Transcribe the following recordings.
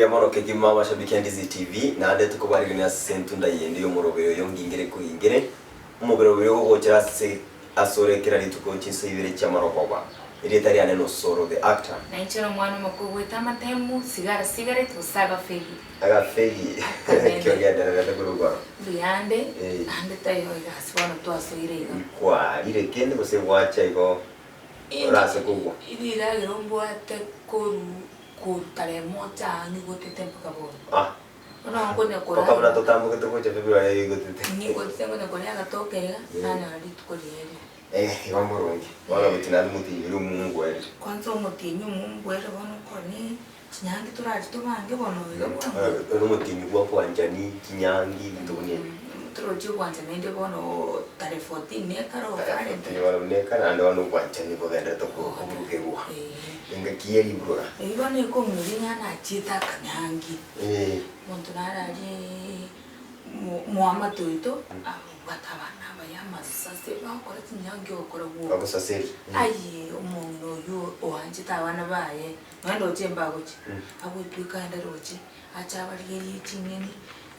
Mbuya mono kegima amashabiki a Ndizi TV, naende tokobarigania ase entunda yende y'omoroberi oyo ngingere kogingere, omobere oria ogogochera ase asore kera rituko chinsa ibere chi'amarogoba. Erieta riane n'Osoro the actor. Na inche nomwana omoke ogwete amatemu, sigara cigarette gose agafegi. Agafegi Akanene. ekio gendererete korwa igoro. Mbuyande, Eh. ande taiyo egasi bono twasoire iga. Kwarire kende gose gwacha igo orase kogwa? Riragera ombwate koru Korwa kare mocha aa ng'igotete mpaka bono. Ah. Bono nkonya Mpaka buna korara. totambogete gocha February yaigotete. Ng'igotete nkonya koria agatoke iga, nanyora rituko riaerire. Eh, igo mboronge. Bono gochia naende omotienyi oria omongu oerire. Kwanza omotienyi omongu oerire bono okore chinyangi torachi tobange bono iga bwango. Ore omotienyi bwa obwanchani, chinyangi, ebinto buna ebi. Torochi obwanchani naende bono tarehe 14 nekare o Valentine. Tarehe 14 bono buna ekare naende bono obwanchani bogenderete koburukerwa. Engaki ye riburura. Eyio bono ekong'uria ng'a nachiete akanyangi. Ee. Omonto nare aria moamate oito abwate abana abaye amasase bagokora chinyangi ogokora gwoka. Bagosaseri. Aye omong'ina oyio oanchete abana baye, nonya ndoche mbagochia, agotweka aende roche, ache abarigerie ching'eni,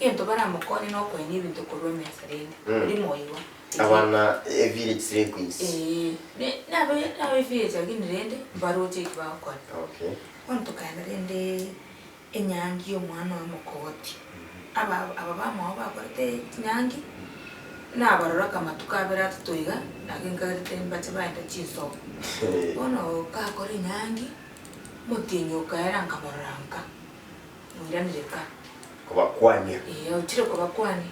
egento baramokonye nokoenia ebinto korwa emesa rende, rimo igo. Abana evillage slay queens. Eeh, ne nabe nabe village lakini rende mbaroche eki bagokora. Okay. Bono tokaenda rende enyangi ya omwana oye omokogoti, aba aba bamwabo bakorete chinyangi, nabarora kamatuko abere atato iga, naki nkagerete mbache baende chinsobo. Bono kakora enyangi, omotienyi okaera nkabarora nka. Moiranire ka. Kobakwania. Ee, ochire kobakwania.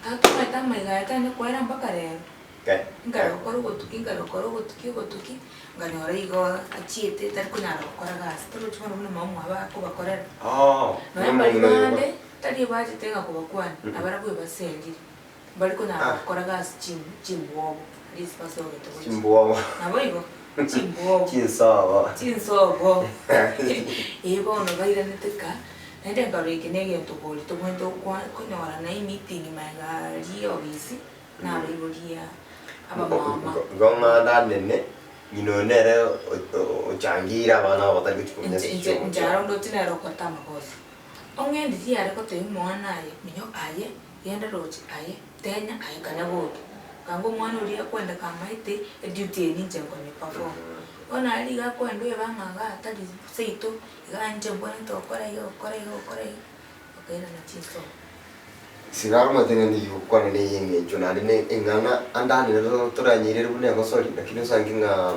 Tata omanyete amaiga aya tanya koera mpaka rero. Kai. Nkare gokora obotuki, nkare gokora obotuki obotuki, nkanyora igo achiete tari konyara gokora gasi. Torochi bono buna mama omwabo akobakorera. Oh, Nonya mbari bande, tari ebachete ng'a kobakwania, nabarabwo ebaserire. Mbari konyara Ah. gokora gasi chim- chimbwobo, at least basogete gochia. Chimbwobo. Naboigo, chimbwobo. Chinsobo. Chinsobo. Ee bono bairanete ka, naende nkarora eke na egento bori tobwenerete gokwa konyora na emeeting magega aria ofisi, na abaibori abamama. Igo ng'anda nene, ng'ina oyo nere ochangeire abana aba batari gochia komenya ase Inche inche chiombe inche chiabo. aro ndoche nere okoreta amagoso. Ong'endi tiyare gotebia omwana aye, minyoka aye. Genda roche aye, tenya aye kanya gocha. Kanga omwana oria akwenda kamaete eduty eye ninche nkonye perform. Bono aria iga akwenda oyo bang'a igaa tari seito, igaa inche mbwenerete gokora iga gokora iga gokora iga, bakairana chinsobo. Sigara omanyete ng'a nigo gokwana neye eng'encho naende ne eng'ana ande ande nero toranyeirere buna egosori lakini osange ng'a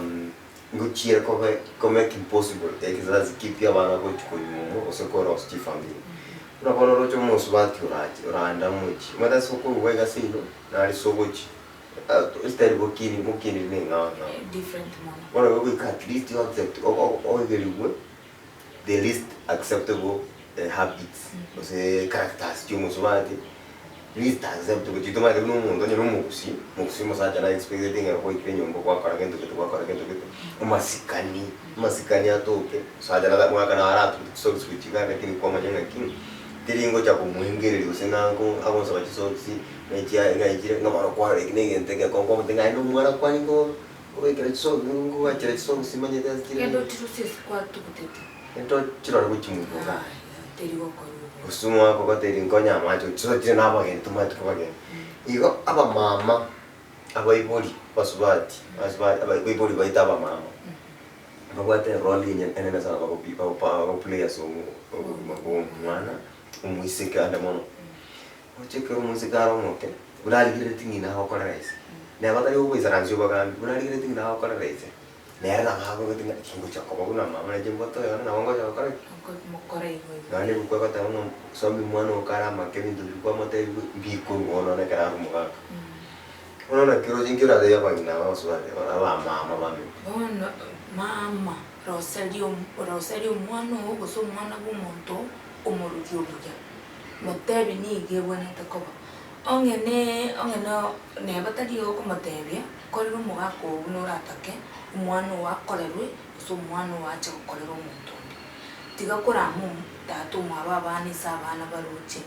ngochiere kobe ko make impossible ekizazi kipya abana gochi konyuomwa gose korosia chifamiri. Buna bono oroche omosubati orache oraenda omochie, omanyete ase okorua iga seino, nare ase ogochia, esitari bokini mokiniri na eng'ao eng'ao. Different mono. Bono igo goika at least o accept o- o- oegerigwe the least acceptable habits gose characters chia omosubati, least acceptable chitomanyete buna omonto onye na omogusii, omogusii omosacha na expectete ng'a gwaikire nyomba gwakora gento gete gwakora gento gete, amasikani, amasikani atoke, omosacha naro omogaka naro aratugute chisocks gochia igaa lakini kwamanya ng'aki, teri ngocha komoengereria gose ng'a nko agonsaba chisocks, ng'a chia ng'a chire ng'a bono kwarora eki na egento egekong'u kwamotebia ng'a aye na omwana kwani nko nkobekera chisocks nkogachera chisocks manyete ase chire. Genda ochirusie ase kwatugutete. Gento chirore gochia moino igaa. Yaya, teri gokorwa obobe. Gose omwaka ogotebi nkonye amache ochisochire na abageni tomanyeti kobageni. Igo abamama, abaibori, abasubati, abasubati abaibori baito abamama, mbabwate erole enye enene sana bagopi bagopa bagoplay ase omo obogima bwa omwana, omoiseke ande mono. Oche ekero omoiseke are omoke, buna arigerereti ng'ina agokorera ise, neba tari gokoisaransia obogambi, buna arigerereti ng'ina agokorera ise. Nere nabo agogete ng'a tingochia koba buna mama na inche mbwate oyone nabo ngocha gokora ki? Mokore igo igo. Nonya ebuku egoteba ng'a somia omwana oo kare amake ebinto biria kwamotebia mbikorwa bono nonye ekero are omogaka. Bono naki oroche inki oratebie abang'ina aba abasubati aba abamama bamino? Bono mama, roseria roseria omwana oo gose omwana bwa omonto omororia obuya, motebi nigo ebwenerete koba. Onge ne onge no neba tari okomotebia. Korera omogaka oo buna oratake omwana oo akorerwe, gose omwana oo ache gokorera omonto onde. Tiga korama tata omwabo abana ase abana baroche,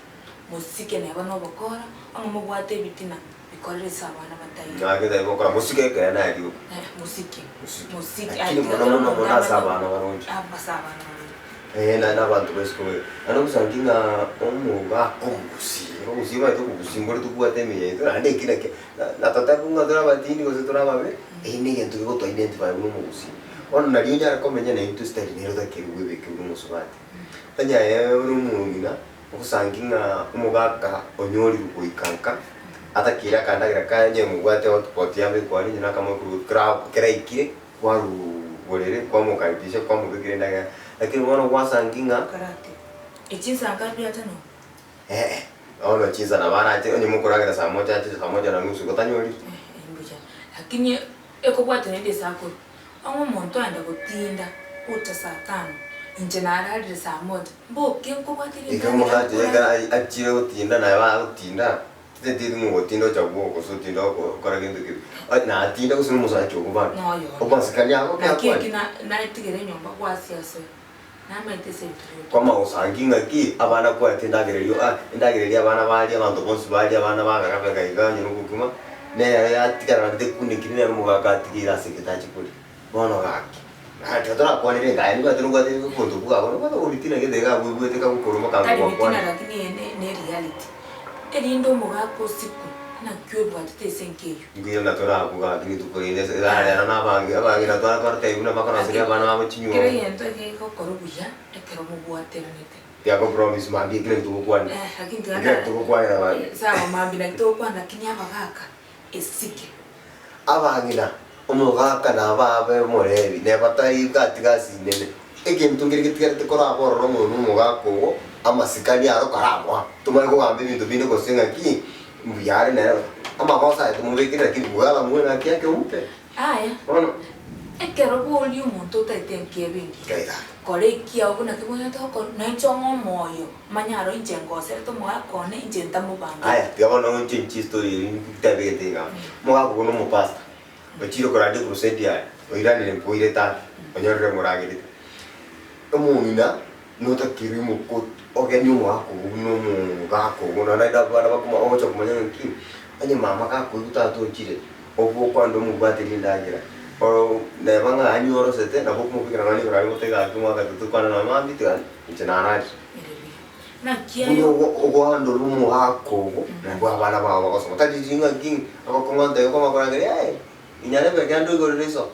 mosike neba nobokora, onye mobwate ebitina, bikorere ase abana bataiyo. Naki tari gokora mosike ekero naye rioka. Eh, mosike. Mosike. Mosike. Lakini Aye, tiga mono kera mono omonto mono ase amanye abana baroche. Ase abana baroche. Eh, na nabanto ba isiko baria. Naende ogosanki ng'a omogaka omogusii, omogusii omanyete obogusii mbore tobwate ime yaito naende eki naki na totebe ng'a tore abatindi gose tore ababe, eye na egento kegoto identify buna omogusii. Bono nario onyare komenya naintwe estyle nere otakeire bwebeke buna omosubati. Onye aye ore omong'ina, ogosanki ng'a omogaka onyorirwe goika nka, atakeire akandagera kaye onye mobwate hotpot yabekwa aria onye na akamwe korwa kera keraikire. Kwarugorire, kwamokaribisha, kwamobekera endagera, lakini bono gwasangi ng'a. Karate. Echinsa mbiacha no. Ee, bono chinsa nabo arache, onye mokoragera saa moja ache saa moja na nusu gotanyorire. Eh, mbuya. Lakini ekobwatia naende ase akorwa, ong'e omonto aenda gotinda gocha saa tano, inche nararire saa moja, mboke nkobwatirie Eke endagera omosacha oyo ekero nkorara. achire gotinda naye bagotinda. Titeti ng'a ogotinda ocha bwogo gose otinde okora gento kebe. Onye natinda gose nomosacha ogo bado, Noyo. okosikani ago Naki kiakwane. eki na- naetigere enyomba gwasia ase namaete ase ebinto bioka. Kwamagosangi ng'aki abana kwaete endagera erio ah endagera eria abana baria abanto bonsi baria abana bagakabeka iga onye nobokima, nere yatigara naende tekunekiri nere omogaka atigeire ase egete achie koria. Bono gaki, naye ekero torakwanere enga aye nibwate nobwate obonto bwabo, nobwate obobitina gete iga abwo ebwete kagokorwa mpaka Tari bitina gokwana. lakini eye ne ne reality. Erinde omogaka osikwe, naki obwatete ase enka eyio. Nkoirana tore abwo gaki rituko rinde ase rarero na abange abang'ina tware korotebi buna bakoroseria abana babo Kera chinyuomo. egento egegokorwa buya ekero mobwateranete. Tiago promise mambia ekero togokwana. Eh, lakini tiga Ekero togokwanera mambia. Sawa mambia naki togokwana lakini abagaka esike. Abang'ina, omogaka na ababe omorebi, neba tari gati gasi inene. Egento nkere getigarete koraba ororo omonwe nomogaka ogo, amasikani aro karamoa. Tomanye kogamba ebinto binde gose ng'aki, mbuya are nere, amagoso aye tomobekere lakini bwala mwe naki ake ompe. Aya, Bono. ekero boria omonto otaete enkiebe engiya, Gaiga. kora ekiao buna kebwenerete gokorwa, na inche ong'e omoyo, manye aro inche ngoserete omogaka one, inche ntamobangete. Aya, tiga bono ngonche inche estory eri ntabegete igaa. Omogaka ogo nomopastor, ochire korandia ekrusade yaye, oiranire mpoirete ande, onyorire moragerete. Omong'ina notakeire oimoke ogenie omogaka ogo buna omogaka ogo naende abana bakoma ogocha komanya ng'a ki, onye mama gakoigwa tata ochire, oboka onde omobwate rindagera, oo neba ng'a anyorosete nabo okomobekera nonye igoro aria goteba gaki omwaka totokwana nonye mambia tiga inche nararire. Ere buya. Naki Buna aye ogoandora omogaka ogo, nabwo abana bao bagosoma. Tari riria ng'aki agokong'onta igo kwamakorangeria eh, inyarebe genda oigorere iso.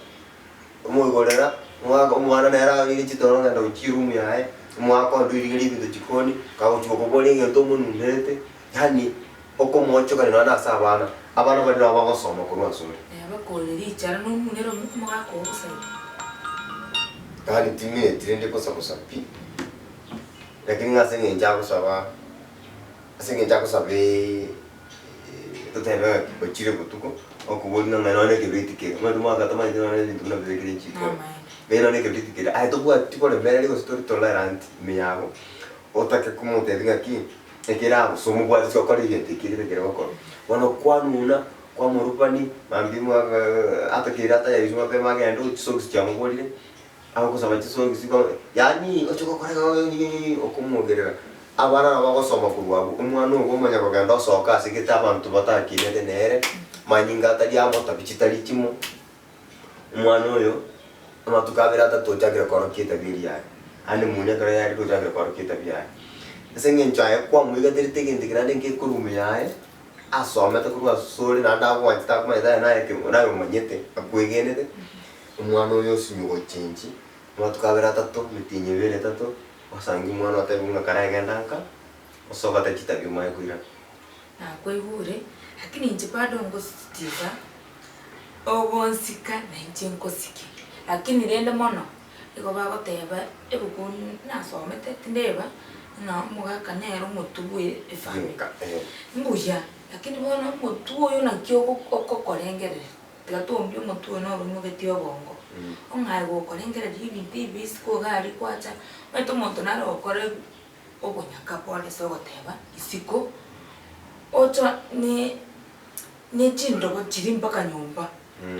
Omoigorera, omogaka omwana nere aire chitoro ogenda gochia eroom yaye, omogaka onde oirigereria ebinto chikoni, kagochia gokoboria egento omonunerete, yaani okomoochokania nonya na ase abana, abana baria nabo bagosoma korwa ase ore. Bakore richara nomunere omogaka oo bosa igo. Yaani timineti rende bosa bosa pi, lakini ng'a ase eng'encho agosaba, ase eng'encho agosaba totebe ng'aki ochire botuko, okoboria ng'a nonye na ekebiriti kere, omanyete omogaka tamanyeti nonye na ebinto buna bibekire echiko, Namaene. nonye na ekebiriti kere, aye tobwati koremereria gose tori tolerant ime yago, otake komotebia ng'aki, ekere agose omobwati gokora egento ekio kere kere gokorwa. Bono kwanuna, kwamorubani, mambia omwaka atakeire atayariswe goteba agende chisocks chiamoborire, Agogosaba chisogisi kwa yaani oche gokora iga okomogerera. Abana nabo bagosoma korwa abwo, omwana ogo omanya kogenda osoka ase gete abanto batakinete nere, manyinga atari amo tabi chitari chimo. Omwana oyo, amatuko abere atato ochakire korokia etabia eria yaye, aende muna ekero yarire ochakire korokia etabia yaye. Ase eng'encho aye kwamoigaterete egento ekio naende ngekorwa ime yaye, asomete korwa asore naende agwanchete akomanyete aye naye ekemo naye omanyete, akwegenete. Omwana oyo osinywe gochenchi, amatuko abere atato, emetienyi ebere etato, osange omwana otebiwe ng'a karegenda nka, osogote chitabia omanye koirana. Nakwaigure, lakini inche bado ngosisitiza, ogonsika na inche nkosike, lakini rende mono, igo bagoteba ebuku nasomete tindeba, ng'a omogaka nere omotwe bwe efamiri. Nka eh. Mbuya, lakini bono omotwe oyo naki ogo okokorengereria. Tiga tombie omotwe oyo noro oimogetie obongo, ong'ae gokorengereria ebinto ebi isiko iga aria kwacha, omanyete omonto nare gokora obonyaka pore ase ogoteba isiko, ocha ne ne chindobo chiria mpaka nyomba,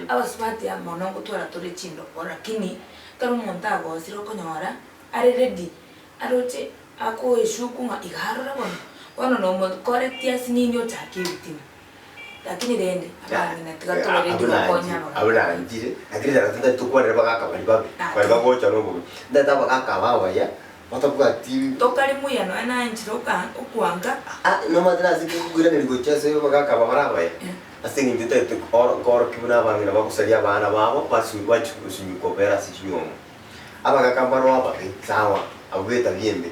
abasubati aba mono ngotwara tore chindobo lakini ekero omonto agosire okonyora are ready, aroche akoeshuku ng'a iga arora bono, bono nomokoretie ase nini ochake ebitina. Lakini rende, abang'ina tiga tobe ready gokonya abagaaka. Abwo nanchire, lakini rero tintari tokwanera abagaaka baria babe, baria bagocha na obobe. Ntagete abagaaka aba abaya, Batabwati. Tokari muya nonya naye enchera oka okwanga. Ah, nomanyete nase ki nkoiraneria gochia ase abagaka aba bare abaya? Ase eng'encho etagete oro nkoorokia buna abang'ina bagosaria abana babo basu bachia gosinywa kobera ase chinyomba. Abagaka mbaroo ababe, sawa, abwo b'etabia embe,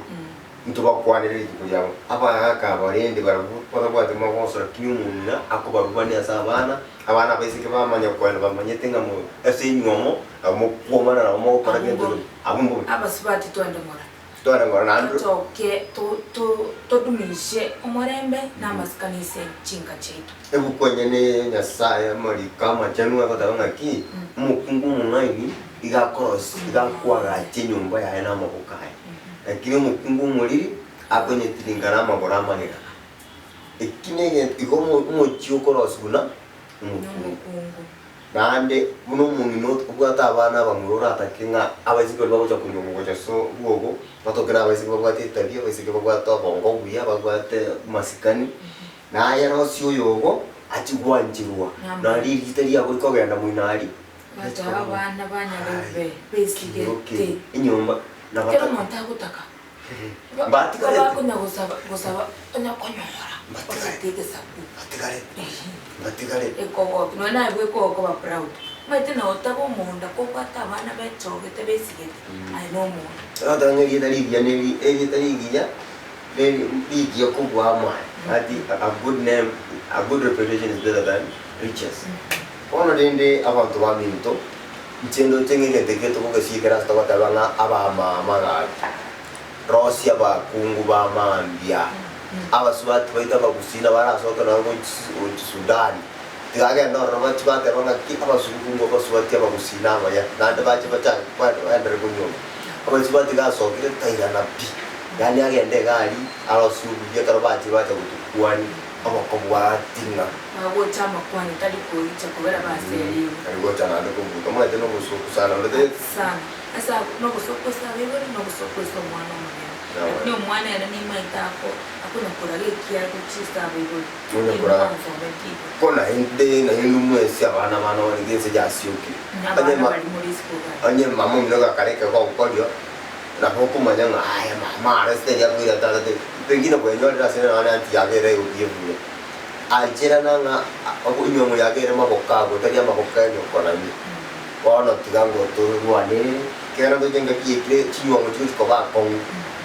ntobakwanere rituko riabo. Abagaka aba rende barabwo batabwati magoso lakini omong'ina akobarubania ase abana, abana abaiseke bamanya koenda bamanyete ng'a mo ase enywomo nabo mokwomana nabo mogokora Abwo gento mbobe. abwo mbobe. Abasubati twende ng'ora. Twende ng'ora naende. Totoke to to todumishe omorembe na amasikani ase chinka chiaito. Ebuku enyene ya Nyasaye amariko amachenu agoteba ng'aki, omokungu omong'aini iga akorosia, iga akoagacha enyomba yaye na amaboko aye, lakini omokungu omoriri akonyetiringa na amagoro amagega. Eki negento igo omo omochie okorosiwa na omokungu. Nomokungu. Naende buna omong'ina obwate abana abamura oratake ng'a abaiseke baria bagocha konyuomwa gocha ase obwogo, batoke na abaiseke babwate etabia, abaiseke babwate obongo obuya, babwate amasikani, naye rosie oyogo achie gwancherwa, naende erieta riago rikogenda moino aria, Gocha abana ba Nyarebe besigete. Enyomba Kera nabataka. omonto agotaka. Mbatigarete. Bakonya gosaba gosaba onya konyora Mbatigarete. otete egesaku. Mbatigarete. Ehe. Mbatigarete. Ekogokia nonya naye bweka okoba proud. Omanyete naye otaba omonda kobwate abana bechogete besigete aye na omonda. Ogoteba ng'a erieta rigiya neri erieta rigiya neri rigiya kobua amaya. Ati a good name, a good reputation is better than riches. Bono rende abanto baminto, inche ndoche ng'a egento eke togogesiekera ase togoteba ng'a abamama gaki, rosia abakungu ba mambia, abasubati baito abagusii nabo arasoke nonye gochi gochi Sudan, tiga agende ororo bachi bateba ng'aki abasungu abasubati abagusii nabaya, naende bache bachake baenderere konyuoma. Abasubati gasokire tairana pi, yaani agende iga aria, arosie obuya ekero bachire bacha gotokwani. Obokobwating'a. Bagocha amakwani tari koicha kobera baserigwe. Tari gocha naende kobuta. Omanyete nobosoku sana onde tari. Sana. Ase abwo nobosoku ase abaibori nobosoku ase omwana omonyene. Lakini omwana ere nimaete ako akonya koraga ekiare gochia ase abaibori. Onya koraga. Mwansometi igo. Ko naende naende mwensi abana bane barenge ense yasiokire. Abana bari more isiko igaa. Onye mama omino gakareka gokorio nabo okomanya ng'a aye mama are ase tari akoira tata te pengine kwenyorire ase nonye aunty yabeire egokia buya. Ancherana ng'a enywomo yabeire maboko ago tari amaboko a enyokorania. Bono tiga ngotorwanere ekero ndoche engaki yaikire chinywomo chigochi koba akong'u.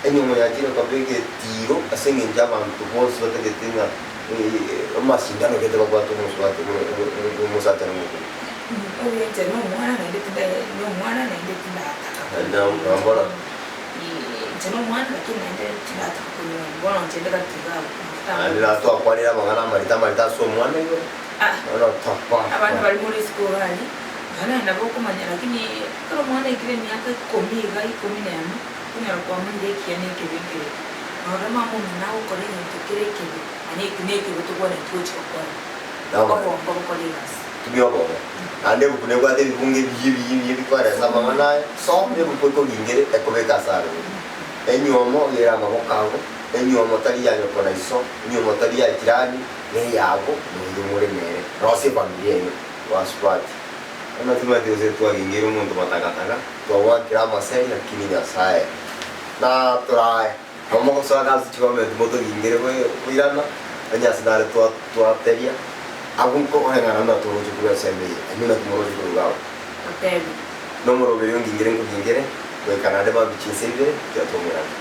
Enywomo yachire koba egetiro ase eng'encho abanto bonsi batagete ng'a amasindano gete babwate omosubati omosacha na omokungu. Ogenche nomwana naende tinda nomwana naende tindataka Naende nambora. Inche nomwana lakini naende tindataka konyuoma bono inche nde gati iga abwo Naende natwakwanire amang'ana amarito amarito ase omwana igoro. Ah, Bono twakwana. Abana bari more isiko iga aria, nonya naye nabo okomanya lakini ekero omwana aikire emiaka ikomi iga ikomi na emo, okonyora kwamanyire ekiya na ekebe nkereki. Norora mama omino agokora egento kere ekebe, manya eki na ekebe tobwenereti gochia gokora. Obongo bokore egasi. Tumia obongo. Naende ebuku nebwate ebibungo ebiya ebiya ebiya bikoeresa amang'ana aya. Soma ebuku ekogingere ekobeke ase aroro. Enywomo ere amaboko abo, enywomo tari ya nyoko na iso, enywomo tari ya jirani, neyabo, noyo more nere. Rosia efamilia yaino. Basubati. Bono timanyeti gose twagingeire omonto matakataka, twagwakire amaseri lakini Nyasaye natorae. Nabo mogosoa ase chigomenti motogingere koirana, onye ase nare twateria, abwo nkoreng'ana buna toroche korwa ensemo eye, inwe naki moroche korwa iga abwo. Otebie. Nomoroberio ngingere nkogingere, goika naende mambia chinsa ibere, tiga twaumerane.